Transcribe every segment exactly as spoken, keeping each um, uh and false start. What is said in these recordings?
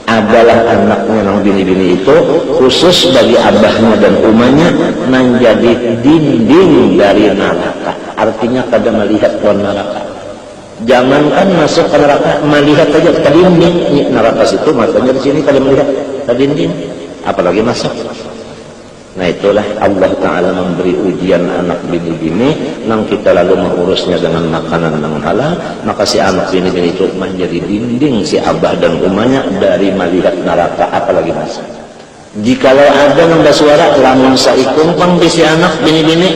adalah anaknya nang bini-bini itu, khusus bagi abahnya dan umanya, nang jadi dinding dari naraka. Artinya kada melihat wan naraka. Jangankan masuk ke neraka, melihat saja ke dinding. Ini neraka situ, matanya di sini kada melihat ke dinding, apalagi masuk. Nah, itulah Allah Ta'ala memberi ujian anak bini-bini, nang kita lalu mengurusnya dengan makanan nang halal, maka si anak bini-bini itu menjadi dinding si abah dan umanya dari melihat neraka, apalagi masuk. Jikalau ada nang basuara, lamun saikung pang bisi anak bini-bini,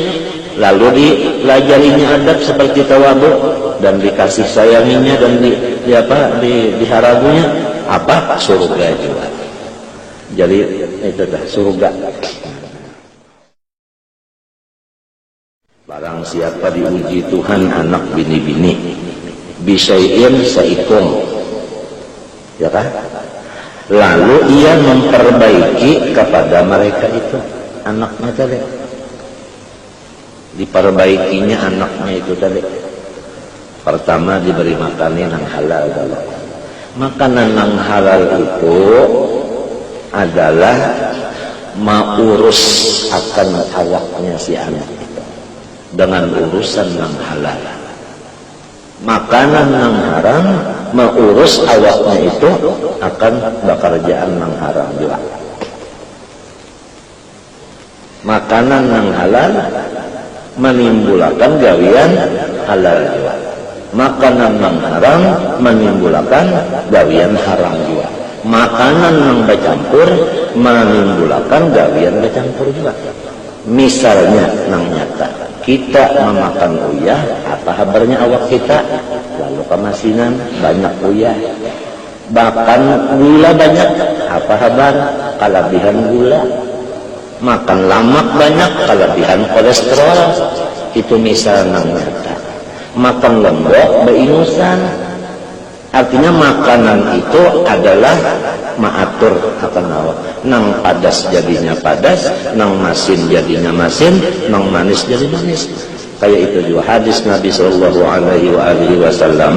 lalu dilajarinya adab seperti tawaduk dan dikasih sayanginya dan di, di apa, di, diharagunya, apa, surga jua. Jadi, itu dah, surga. Barang siapa diuji Tuhan anak bini-bini, bisyai'in saikung, ya kan? Lalu ia memperbaiki kepada mereka itu, anaknya tadi. Diperbaikinya anaknya itu tadi. Pertama, diberi makani nang halal dulu. Makanan nang halal itu adalah maurus akan awaknya si anak itu dengan urusan nang halal. Makanan nang haram maurus awaknya itu akan bakarjaan nang haram jua. Makanan nang halal manimbulakan gawian halal jua. Makanan nang haram manimbulakan gawian haram jua. Makanan nang bacampur manimbulakan gawian bacampur jua. Misalnya nang nyata, kita mamakan uyah, apa habarnya awak kita? Lalu kamasinan, banyak uyah. Makan gula banyak, apa habar? Kalabihan gula. Makan lamak banyak, kalabihan kolesterol. Itu misal nang nyata. Makan lombok baingusan. Artinya makanan itu adalah maatur akan awak. Nang padas jadinya padas, nang masin jadinya masin, nang manis jadi manis. Kaya itu jua hadis Nabi sallallahu alaihi wa alihi wasallam,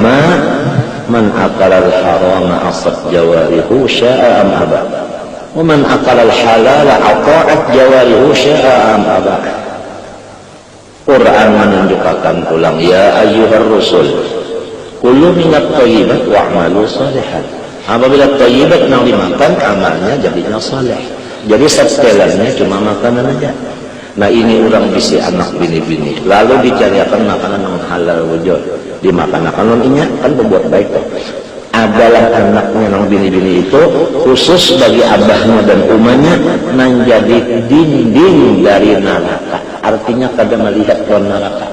"Man akalal harama asat jawarihu sya'a am aba. Wa man akalal halala ata'at jawarihu sya'a am aba." Quran manunjukakan pulang, "Ya ayyuhar rusul, kulu minat thayyibat wa'malu salihan." Apabila thayyibat nang dimakan, amalnya jadinya saleh. Jadi setelannya cuma makanan aja. Nah, ini urang bisi anak bini-bini, lalu dicariakan makanan nang halal bujur, dimakanakan lawan inya, kan berbuat baik tuh. Adalah anaknya nang bini-bini itu, khusus bagi abahnya dan umanya, nang jadi dinding dari naraka. Artinya kada melihat lawan naraka.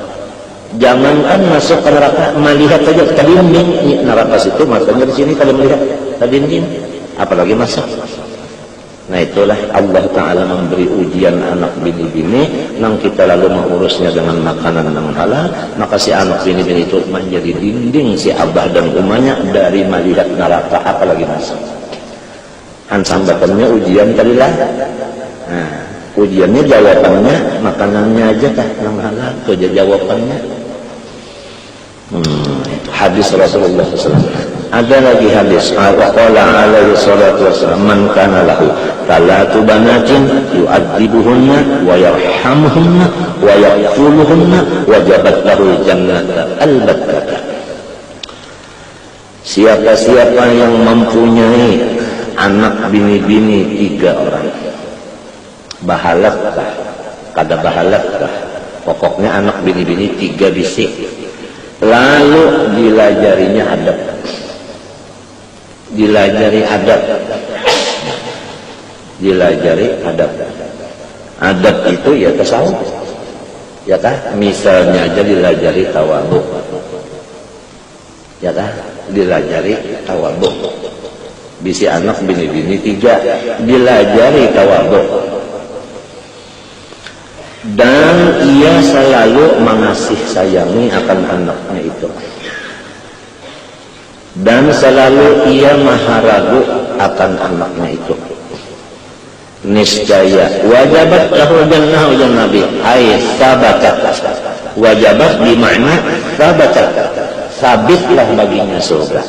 Jangankan masuk ke neraka, melihat saja ke dinding. Ini neraka situ, matanya di sini kada melihat ke dinding, apalagi masuk. Nah, itulah Allah Ta'ala memberi ujian anak bini-bini, nang kita lalu mengurusnya dengan makanan nang halal, maka si anak bini-bini itu menjadi dinding si abah dan umanya dari melihat neraka, apalagi masuk. Han sambatannya ujian tadi lah. Nah, ujiannya jawabannya makanannya aja kah nang halal, tu aja jawabannya. Hmm, itu hadis Rasulullah sallallahu alaihi wasallam. Ada lagi hadis, wa qala alaihi salatu wasallam, "Man kana lahu thalathu banatin yu'addibuhunna wa yarhamuhunna wa yakfuluhunna wajabat lahul jannata albattata." Siapa-siapa yang mempunyai anak bini-bini tiga orang, bahalat kah, kada bahalat kah, pokoknya anak bini-bini tiga bisi, lalu dilajarinya adab, dilajari adab, dilajari adab. Adab itu ya tasawuf, ya kah? Misalnya aja dilajari tawaduk. Ya kah? Dilajari tawaduk. Bisi anak bini-bini tiga, dilajari tawaduk. Dan ia selalu mengasih sayangi akan anaknya itu. Dan selalu ia maharagu akan anaknya itu. Niscaya wajabat lahul jannah, ujar Nabi, ai sabatat. Wajabat di makna sabatat, sabitlah baginya surga.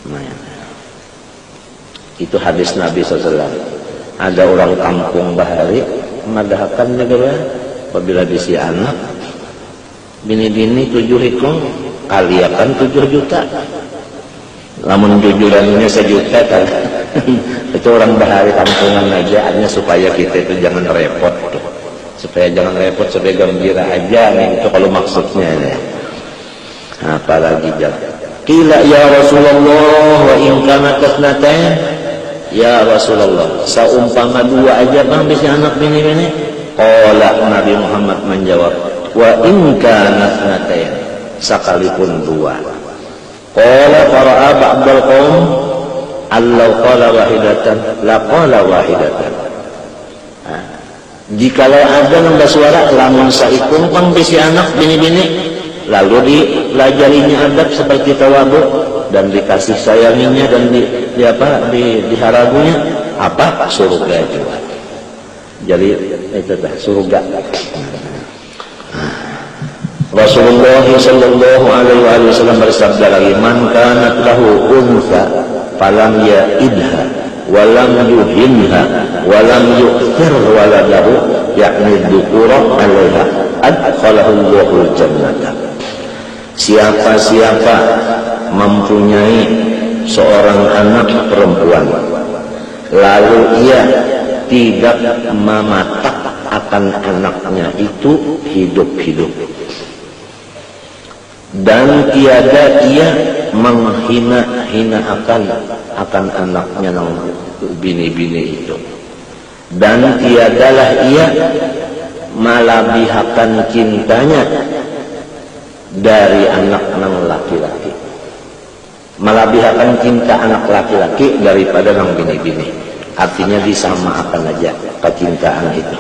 Nah, ya. Itu hadis Nabi sallallahu alaihi wasallam. Ada urang kampung bahari madahakan nih, apabila bisi anak bini-bini tujuh ikung, kaliakan tujuh juta. Lamun jujurannya sajuta kan. Itu urang bahari kampungan aja, hanya supaya kita itu jangan repot tuh. Supaya jangan repot, supaya gembira aja nih, itu kalau maksudnya ini. Apalagi jar. Qila ya Rasulullah wa in kanat tsnatain. Ya Rasulullah, saumpama dua aja pang bisi anak bini-bini? Qala, Nabi Muhammad menjawab, wa in kanat tsnatain, sekalipun dua. Qala fara'a ba'dal qaum allau qala wahidatan laqala wahidatan. Nah, jikalau ada nang basuara, lamun saikung pang bisi anak bini-bini, lalu dilajarinya adab seperti tawadu dan dikasih sayanginya dan di, di apa di, diharagunya, apa, surga jua. Jadi itu dah surga. Rasulullah sallallahu alaihi wasallam bersabda lagi, man kanat lahu untha falam ya'ibha wa lam yuhinha wa lam yu'thir waladahu, yakni dzukura alaiha, adkhalahu Allahul jannata. Siapa-siapa mempunyai seorang anak perempuan, lalu ia tidak mematak akan anaknya itu hidup-hidup, dan tiada ia menghina-hinaakan akan anaknya nang bini-bini itu, dan tiadalah ia malabihakan cintanya dari anak nang laki-laki. Malabihakan cinta anak laki-laki daripada nang bini-bini. Artinya disamaakan aja kecintaan itu.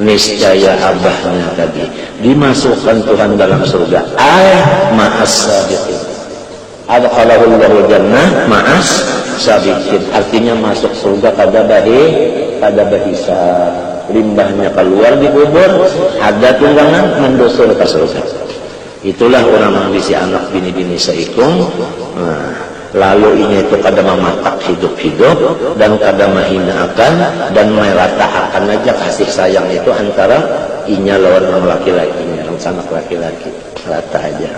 Niscaya abahnya tadi dimasukkan Tuhan dalam surga. Ai ma'as sabiqin. Adkhalahullahu jannah ma'as sabiqin. Artinya masuk surga kada bahi, kada bahisab. Limbahnya keluar di kubur, ada tunggangan mandusur ke surga. Itulah urang nang bisi anak bini-bini saikung, nah, lalu inya itu kada mamatak hidup-hidup dan kada mahinaakan dan marataakan aja kasih sayang itu antara inya lawan nang laki-lakinya, nang sanak laki-laki, rata aja.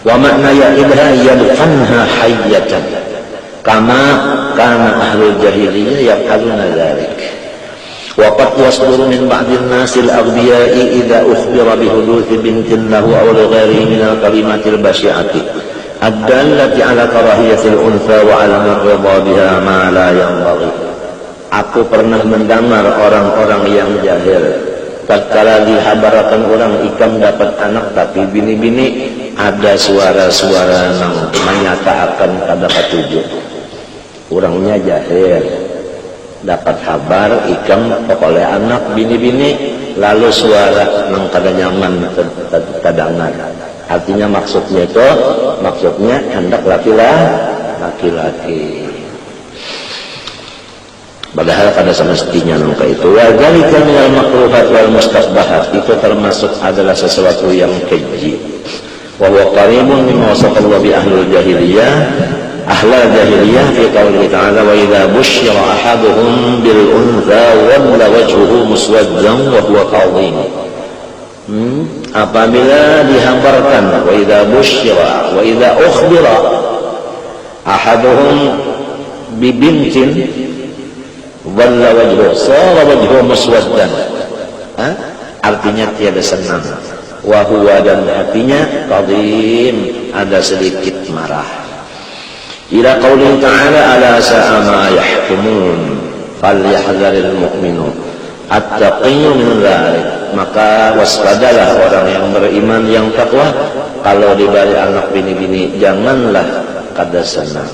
Wa makna ya'ibha yadfanha hayyatan kama kana ahlul jahiliyah yaf'aluna dzalik. Wa qad yasduru min ba'din nasil aghbiya'i idza ukhbira bi huduthi bintin lahu aw li ghairihi minal kalimatil basyi'ati ad-dallati ala karahiyatil untha wa alaman ridha biha ma la yanbaghi. Aku pernah mendangar orang-orang yang jahil, tatkala dihabarakan urang ikam dapat anak tapi bini-bini, ada suara-suara nang manyataakan kada katuju. Urangnya jahil, dapat habar ikam bekoleh anak bini-bini, lalu suara nang kada nyaman te-, te-, tadangar. Artinya maksudnya itu, maksudnya handak laki-la-, laki-laki. Padahal kada semestinya nang kaitu. Wa dzalika minal makruhat wal mustaqbahat, itu termasuk adalah sesuatu yang keji. Wa huwa qaribun mimma wasafallahu bi ahlul jahiliyah, ahlal jahiliyah fi qaulihi ta'ala, wa idza busyira ahaduhum bil untha dhalla wajhuhu muswaddan wa huwa kadhim. Hmm? Apabila dihabarkan, wa idza busyira, wa idza ukhbira ahaduhum bibintin, dhalla wajhu, sara wajhu muswaddan. Ha? Artinya tiada senang. Wa huwa, dan hatinya, kadhim, ada sedikit marah. Ila qaulihi ta'ala, ala sa'a ma yahkumun, falyahdharil mu'minu at-taqiyyu min dzalik. Maka waspadalah orang yang beriman, yang takwa, kalau dibari anak bini-bini, janganlah kada senang.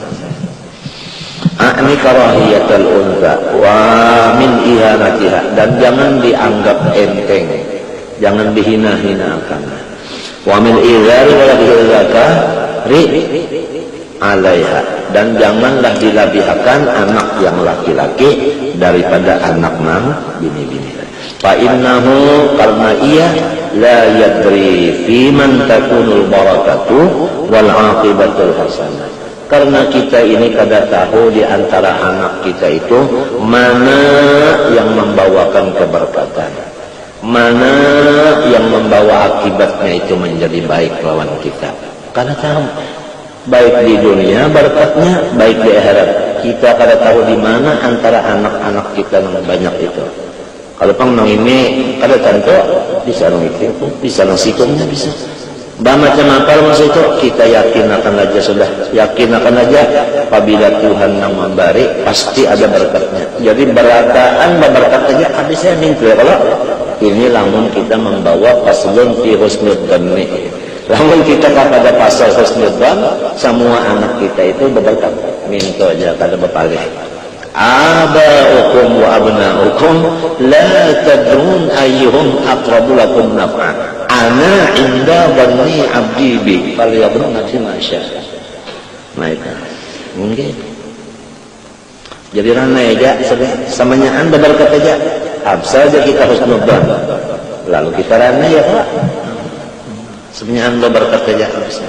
A'ni karahiyatal untha wa min ihanatiha, dan jangan dianggap enteng, jangan dihina-hinaakan. Wa min izhari waladihi dzakari alaiha, dan janganlah dilabihakan anak yang laki-laki daripada anak nang bini-bini. Fa innahu, karena ia, la yadri fi man takunul barakatu wal aqibatul hasanah. Karena kita ini kada tahu di antara anak kita itu mana yang membawakan keberkatan, mana yang membawa akibatnya itu menjadi baik lawan kita. Kada tahu. Baik di dunia berkatnya, baik di akhirat. Kita kada tahu di mana antara anak-anak kita yang banyak itu. Kalau pang nang ini kada tantu, bisa nang itu, bisa nang situ, bisa. Bamacam apa masa itu, kita yakin akan aja sudah, yakin akan aja. Apabila Tuhan nang memberi, pasti ada berkatnya. Jadi berataan berkat aja habisnya minggu ya kalau ini lamun kita membawa paslon fi husnul dhanni. Lamun kita kada pasal husnul dhan, semua anak kita itu berkat. Minta aja kada berpaling. Aba'ukum wa abna'ukum la tadrun ayyuhum aqrabu lakum naf'a. Ana inda dhanni abdi bi, falyadhunna fi ma sya. Nah itu. Mungkin. Jadi ranai aja, samanyaan babarkat aja. Absal aja kita husnudon. Lalu kita ranai ya Pak. Samanyaan babarkat aja. Absal.